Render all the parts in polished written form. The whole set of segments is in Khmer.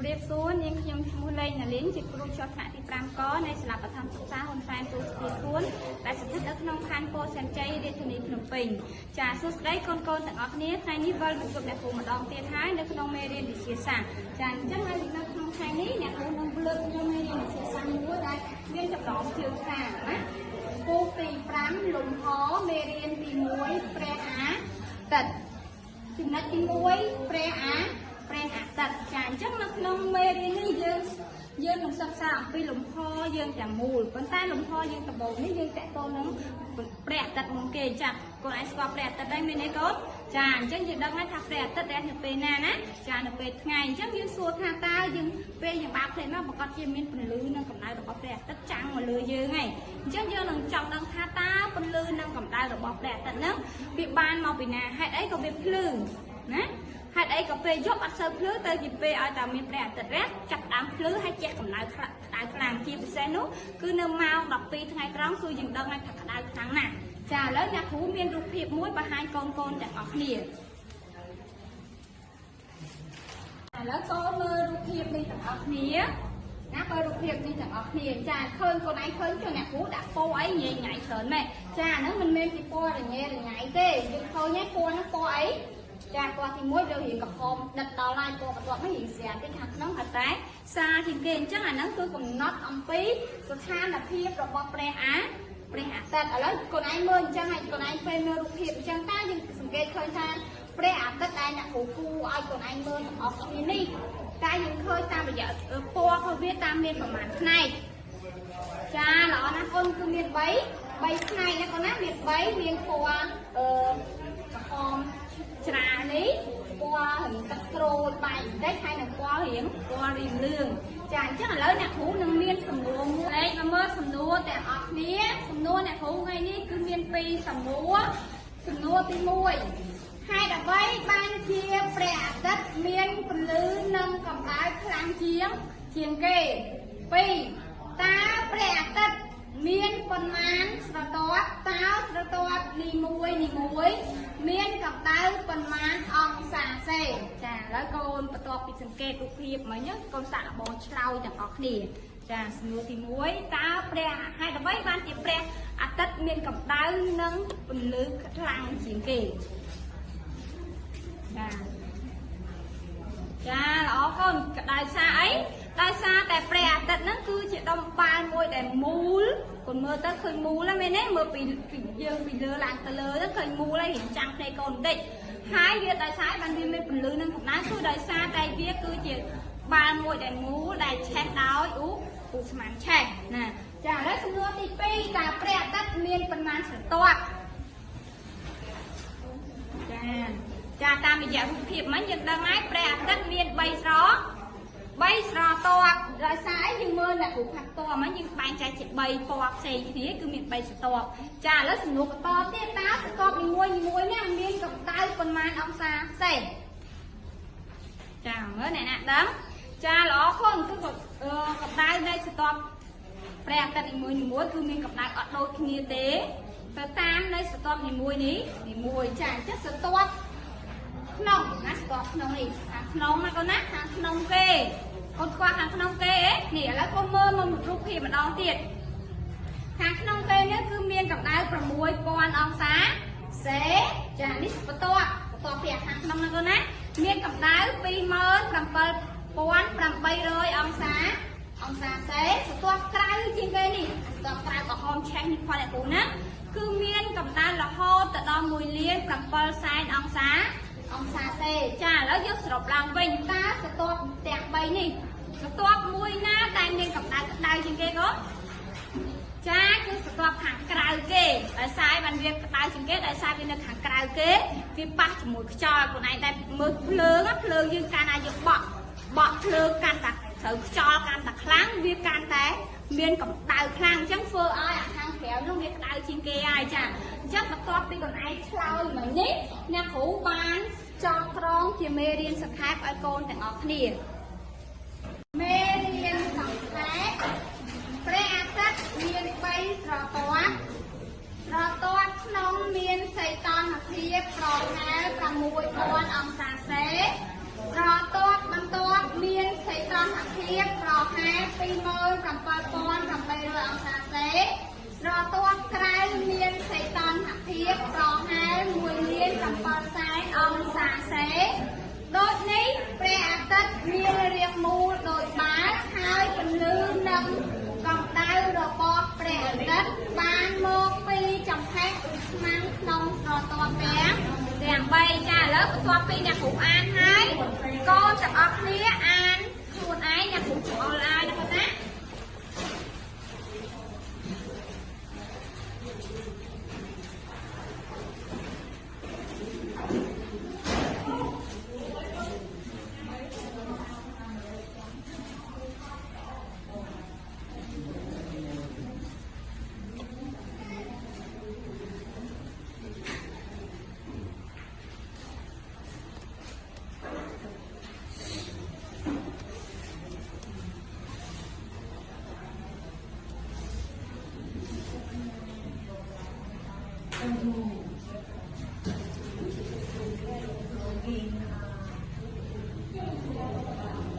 រាបសួរនាងខ្ញុំឈ្មោះលេងណាលីនជាគ្រូជាប់ថ្នាក់ទី5កនៃសាលាបឋមសិក្សាហ៊ុនសែនទូស្ទីសួនដែលស្ថិតនៅក្នុងខណ្ឌពោធិ៍សែនជ័យរាជធានីភ្នំពេញចាសួស្តីកូនកូនទាំងអស់គ្នាថ្ងៃនេះវិលមកជួបអ្នកគ្រូម្ដងទៀតហើយនៅក្នុងមេរៀនវិទ្យាសាស្ត្រចាអញ្ចឹងហើយនៅក្នុងថ្ងៃនេះអ្នកគ្រូនឹងលើកយកមេរៀនវិទ្យាសាស្ត្រមួយដែលមានចំណងជើងសារណាពូទី5លំហមេរៀនទី1ព្រះអាទិត្យចំណុចទី1ព្រះអាទិត្យចាអញ្ចឹងនៅក្នុងមេរៀននេះយើងនឹងសិក្សាអំពីលំហយើងទាំងមូលប៉ុន្តែលំហយើងដំបូងនេះយើងតកតនឹងព្រះអាទិត្យមុនគេចាកូនឯងស្គាល់ព្រះអាទិត្យដែរមែនទេកូនចាអញ្ចឹងយើងដឹងហើយថាព្រះអាទិត្យដែលនៅពេលណាណាចានៅពេលថ្ងៃអញ្ចឹងយើងសួរថាតើយើងពេលយើងបើកភ្នែកមកប្រកាសជាមានពន្លឺនិងកម្ដៅរបស់ព្រះអាទិត្យចាំងមកលើយើងហើយអញ្ចឹងយើងនឹងចង់ដឹងថាតើពន្លឺនិងកម្ដៅរបស់ព្រះអាទិត្យហ្នឹងវាបានមកពីណាហេតុអីក៏វាភ្លឺណាហេតុអីក៏ពេលយប់អត់សូវភ្លឺទៅជាពេលឲ្យតែមានព្រះអាទិត្យរះចាប់ដើមភ្លឺហើយជះកម្ដៅក្ដៅខ្លាំងជាពិសេសនោះគឺនៅម៉ោង12ថ្ងៃត្រង់គឺយើងដឹងហើយថាក្ដៅខ្លាំងណាស់ចាឥឡូវអ្នកគ្រូមានរូបភាពមួយបង្ហាញកូនកូនទាំងអស់គ្នាឥឡូវកូនមើលរូបភាពនេះទាំងអស់គ្នាណាមើលរូបភាពនេះទាំងអស់គ្នាចាឃើញកូនឯងឃើញចុះអ្នកគ្រូដាក់ពណ៌អីញ៉ៃញ៉ៃច្រើនម៉េះចាហ្នឹងមិនមែនជាពណ៌រញ៉េរញ៉ៃទេយើងឃើញហើយពណ៌ហ្នឹងពណ៌អីចាពណ៌ទី1វារៀងក្រហមដិតដល់ហើយពណ៌បន្ទាប់នេះរៀងស្រាលតិចខាងក្នុងហើយតែសាជាងគេអញ្ចឹងអាហ្នឹងគឺកំណត់អំពីស្ថានភាពរបស់ព្រះអាទិត្យឥឡូវកូនឯងមើលអញ្ចឹងហើយកូនឯងពេលមើលរូបភាពអញ្ចឹងតើយើងសង្កេតឃើញថាព្រះអាទិត្យដែលអ្នកគ្រូគូឲ្យកូនឯងមើលទាំងអស់គ្នានេះតែយើងឃើញតាមរយៈពណ៌របស់វាតាមមានប្រមាណផ្នែកចាល្អណាស់កូនគឺមាន3ផ្នែកណាកូនណាមាន3មានពណ៌ក្រហមច្រាលនេះពណ៌រៀងទឹកក្រូចបែកបន្តិចហើយនឹងពណ៌រៀងលឿងចាអញ្ចឹងឥឡូវអ្នកគ្រូនឹងមានសំណួរមួយលេខមកមើលសំណួរទាំងអស់គ្នាសំណួរអ្នកគ្រូថ្ងៃនេះគឺមាន2សំណួរសំណួរទី1ហេតុអ្វីបានជាព្រះអាទិត្យមានពន្លឺនិងកម្ដៅខ្លាំងជាងគេ2តើព្រះអាទិត្យមានប៉ុន្មានស្រទាប់តើស្រទាប់នីមួយមានកម្ដៅប៉ុន្មានអង្សាសេចាឥឡូវកូនបន្ទាប់ពីសង្កេតរូបភាពមិញកូនសាកល្បងឆ្លើយទាំងអស់គ្នាចាសំណួរទី1តើព្រះហេតុអ្វីបានជាព្រះអាទិត្យមានកម្ដៅនិងពន្លឺខ្លាំងជាងគេចាចាល្អកូនដោយសារអីដោយសារតែព្រះអាទិត្យហ្នឹងគឺជាដុំបាល់មួយដែលមូលកូនមើលទៅឃើញមូលហ្នឹងមែនទេមើលពីយើងពីលើឡើងទៅលើទៅឃើញមូលហើយរៀងចាំងភ្នែកកូនបន្តិចហើយវាដោយសារបានវាមានពន្លឺនឹងកម្ដៅគឺដោយសារតែវាគឺជាបាល់មួយដែលមូលដែលឆេះដោយឧស្ម័នឆេះណាចាឥឡូវសំណួរទី2តើព្រះអាទិត្យមានប៉ុន្មានស្រទាប់ចាតាមរយៈរូបភាពមិញយើងដឹងហើយព្រះអាទិត្យមាន3ស្រទាប់ដោយសារអីយើងមើលអ្នកគ្រូផាត់តមិញយើងបែងចែកជា3ពណ៌ផ្សេងគ្នាគឺមាន3ស្រទាប់ចាឥឡូវសំណួរបន្តទៀតតើស្រទាប់នីមួយៗនេះមានកម្ដៅប៉ុន្មានអង្សាសេចាមើលអ្នកណាដឹងចាល្អកូនគឺកម្ដៅនៃស្រទាប់ព្រះអាទិត្យនីមួយៗគឺមានកម្ដៅអត់ដូចគ្នាទេទៅតាមនៃស្រទាប់នីមួយៗចាអញ្ចឹងស្រទាប់ក្នុងណាស្រទាប់ក្នុងនេះខាងក្នុងណាកូនណាខាងក្នុងគេកូនស្គាល់ខាងក្នុងគេនេះឥឡូវកូនមើលមករូបភាពម្ដងទៀតខាងក្នុងគេនេះគឺមានកម្ដៅ6000អង្សាសេចានេះបន្ទាប់ពីខាងក្នុងណាកូនណាមានកម្ដៅ27800អង្សាសេស្រទាប់ក្រៅជាងគេនេះស្រទាប់ក្រៅក្រហមឆេះនេះផលអ្នកគ្រូណាគឺមានកម្ដៅរហូតទៅដល់1,700,000អង្សាសេចាឥឡូវយើងសរុបឡើងវិញតើស្រទាប់ទាំង3នេះស្រទាប់មួយណាដែលមានកម្ដៅក្ដៅជាងគេកូនចាគឺស្រទាប់ខាងក្រៅគេដោយសារបានវាក្ដៅជាងគេដោយសារវានៅខាងក្រៅគេវាប៉ះជាមួយខ្យល់ខ្លួនឯងតែមើលភ្លើងយើងកាលណាយើងបក់ភ្លើងកាន់តែត្រូវខ្យល់កាន់តែខ្លាំងវាកាន់តែមានកម្ដៅខ្លាំងអញ្ចឹងធ្វើឲ្យអាខាងក្រៅនោះវាក្ដៅជាងគេហើយចាអញ្ចឹងបន្ទាប់ពីកូនឯងឆ្លើយមិញនេះអ្នកគ្រូបានចងក្រងជាមេរៀនសង្ខេបឲ្យកូនទាំងអស់គ្នាមេរៀនសង្ខេបព្រះអាទិត្យមាន3ស្រទាប់ស្រទាប់ក្នុងមានសីតុណ្ហភាពប្រហែល6000អង្សាសេស្រទាប់បន្ទាប់មានសីតុ 27,800 អង្សាសេស្រទាប់ក្រៅមានសីតុណ្ហភាពប្រហែល1លាន7សែនអង្សាសេដូចនេះព្រះអាទិត្យមានរាងមូលដូចបាល់ហើយពន្លឺនិងកម្ដៅរបស់ព្រះអាទិត្យបានមកពីចំផេះឧស្ម័នក្នុងស្រទាប់ទាំង3ចាឥឡូវបន្ទាប់ពីអ្នកគ្រូអានហើយកូនទាំងអស់គ្នាអានខ្លួនឯងអ្នកគ្រូចង្អុលឲ្យណាគាត់ណា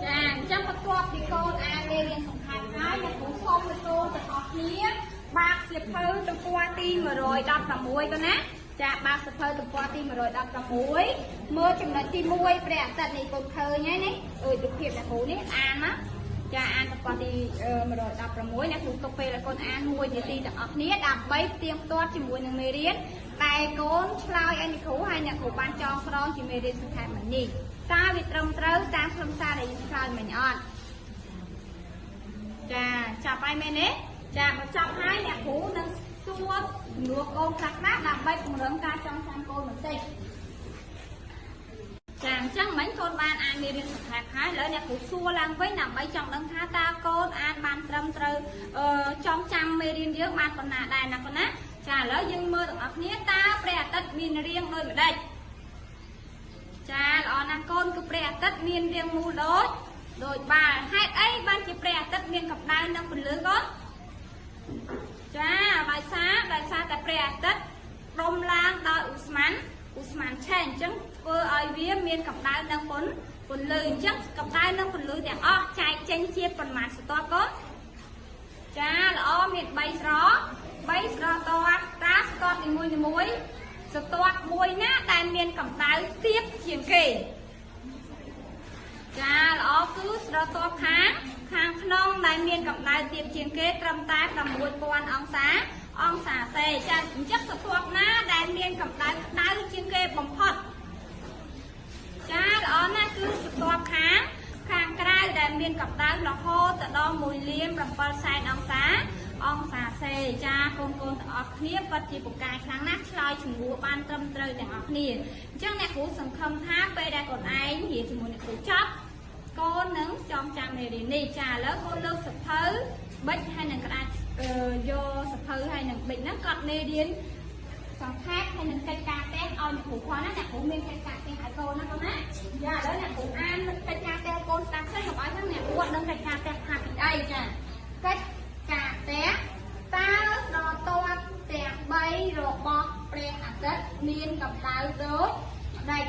ចាអញ្ចឹងបន្ទាប់ពីកូនអានមេរៀនសំខាន់ហើយអ្នកគ្រូសូមឲ្យកូនទាំងអស់គ្នាបើកសៀវភៅទំព័រទី116កូនណាចាបើកសៀវភៅទំព័រទី116មើលចំណុចទី1ព្រះអាទិត្យនេះកូនឃើញហើយនេះអើយរូបភាពអ្នកគ្រូនេះអានណាចាអានទំព័រទី116អ្នកគ្រូទុកពេលឲ្យកូនអាន1នាទីទាំងអស់គ្នាដើម្បីផ្ទៀងផ្ទាត់ជាមួយនឹងមេរៀនតែកូនឆ្លើយឲ្យអ្នកគ្រូហើយអ្នកគ្រូបានចងក្រងជាមេរៀនសង្ខេបមិញនេះតើវាត្រឹមត្រូវតាមខ្លឹមសារដែលយើងឆ្លើយមិញអត់ចាចាប់ហើយមែនទេចាបើចាប់ហើយអ្នកគ្រូនឹងសួរជំនួសកូនខ្លះៗដើម្បីពង្រឹងការចងចាំកូនបន្តិចចាអញ្ចឹងមិញកូនបានអានមេរៀនសង្ខេបហើយឥឡូវអ្នកគ្រូសួរឡើងវិញដើម្បីចង់ដឹងថាតើកូនអានបានត្រឹមត្រូវចងចាំមេរៀនយើងបានប៉ុណ្ណាដែរណាកូនណាចាឥឡូវយើងមើលទាំងអស់គ្នាតើព្រះអាទិត្យមានរាងដូចម្ដេចចាល្អណាស់កូនគឺព្រះអាទិត្យមានរាងមូលដូចបាល់ហេតុអីបានជាព្រះអាទិត្យមានកម្ដៅនិងពន្លឺកូនចាដោយសារតែព្រះអាទិត្យដុំឡើងដោយឧស្ម័នឆេះអញ្ចឹងធ្វើឲ្យវាមានកម្ដៅនិងពន្លឺអញ្ចឹងកម្ដៅនិងពន្លឺទាំងអស់ចែកចេញជាប៉ុន្មានស្រទាប់កូនចាល្អមាន3ស្រ3ស្រទាប់តើស្រទាប់នីមួយៗស្រទាប់មួយណាដែលមានកម្ដៅទាបជាងគេចាល្អគឺស្រទាប់ខាងក្នុងដែលមានកម្ដៅទាបជាងគេត្រឹមតែ6000អង្សាសេចាអញ្ចឹងស្រទាប់ណាដែលមានកម្ដៅក្ដៅជាងគេបំផុតចាល្អណាស់គឺស្រទាប់ខាងក្រៅដែលមានកម្ដៅរហូតទៅដល់1លាន7សែនអង្សាសេចាកូនទាំងអស់គ្នាពិតជាពូកែខ្លាំងណាស់ឆ្លើយជំនួសបានត្រឹមត្រូវទាំងអស់គ្នាអញ្ចឹងអ្នកគ្រូសង្ឃឹមថាពេលដែលកូនឯងរៀនជាមួយអ្នកគ្រូចប់កូននឹងចងចាំមេរៀននេះចាឥឡូវកូនលើកសភៅប៊ិចហើយនឹងក្តារយកសភៅហើយនឹងប៊ិចហ្នឹងកត់មេរៀនសង្ខេបហើយនឹងកិច្ចការផ្ទះឲ្យអ្នកគ្រូផងណាអ្នកគ្រូមានកិច្ចការផ្ទះឲ្យកូនណាកូនណាចាឥឡូវអ្នកគ្រូអានកិច្ចការផ្ទះកូនស្ដាប់សិនកុំឲ្យហ្នឹងអ្នកគ្រូអត់ដឹងកិច្ចការផ្ទះថាពីអីចាកិច្ចការផ្ទះតើស្រទាប់ទាំង3របស់ព្រះអាទិត្យមានកម្ដៅដូចម្ដេច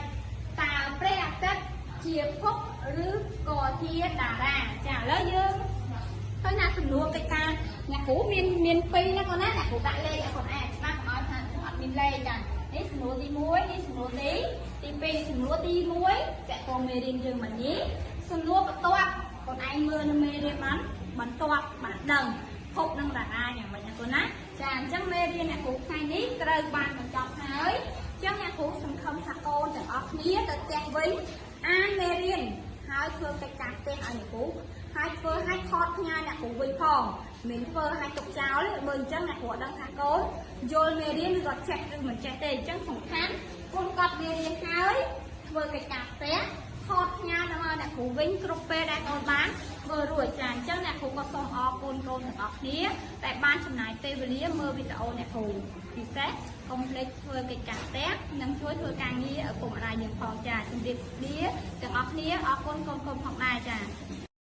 តើព្រះអាទិត្យជាភពឬក៏ជាតារាចាឥឡូវយើងឃើញថាសំណួរកិច្ចការអ្នកគ្រូមាន2ណាកូនណាអ្នកគ្រូដាក់លេខឲ្យកូនអានច្បាស់កុំឲ្យថាអត់មានលេខចានេះសំណួរទី1នេះសំណួរទី2សំណួរទី1ចាក់កូនមេរៀនយើងមកនេះសំណួរបន្ទាប់កូនឯងមើលនៅមេរៀនបានបន្ទាប់បានដឹងភពនិងតារាយ៉ាងម៉េចណាកូនណាចាអញ្ចឹងមេរៀនអ្នកគ្រូថ្ងៃនេះត្រូវបានបញ្ចប់ហើយអញ្ចឹងអ្នកគ្រូសង្ឃឹមថាកូនទាំងអស់គ្នាទៅផ្ទះវិញអានមេរៀនហើយធ្វើកិច្ចការផ្ទះឲ្យអ្នកគ្រូហើយធ្វើឲ្យថតផ្ញើអ្នកគ្រូវិញផងមិនធ្វើឲ្យទុកចោលបើអញ្ចឹងអ្នកគ្រូអត់ដឹងថាកូនយល់មេរៀនឬក៏ចេះឬមិនចេះទេអញ្ចឹងសំខាន់កូនកត់មេរៀនហើយធ្វើកិច្ចការផ្ទះថតផ្ញើដល់អ្នកគ្រូវិញគ្រប់ពេលដែលកូនបានធ្វើរួចចាអញ្ចឹងអ្នកគ្រូក៏សូមអរគុណកូនទាំងអស់គ្នាដែលបានចំណាយពេលវេលាមើលវីដេអូអ្នកគ្រូពិសេសកុំភ្លេចធ្វើកិច្ចការផ្ទះនិងជួយធ្វើការងារឪពុកម្ដាយយើងផងចាជម្រាបលាទាំងអស់គ្នាអរគុណកូនៗផងដែរចា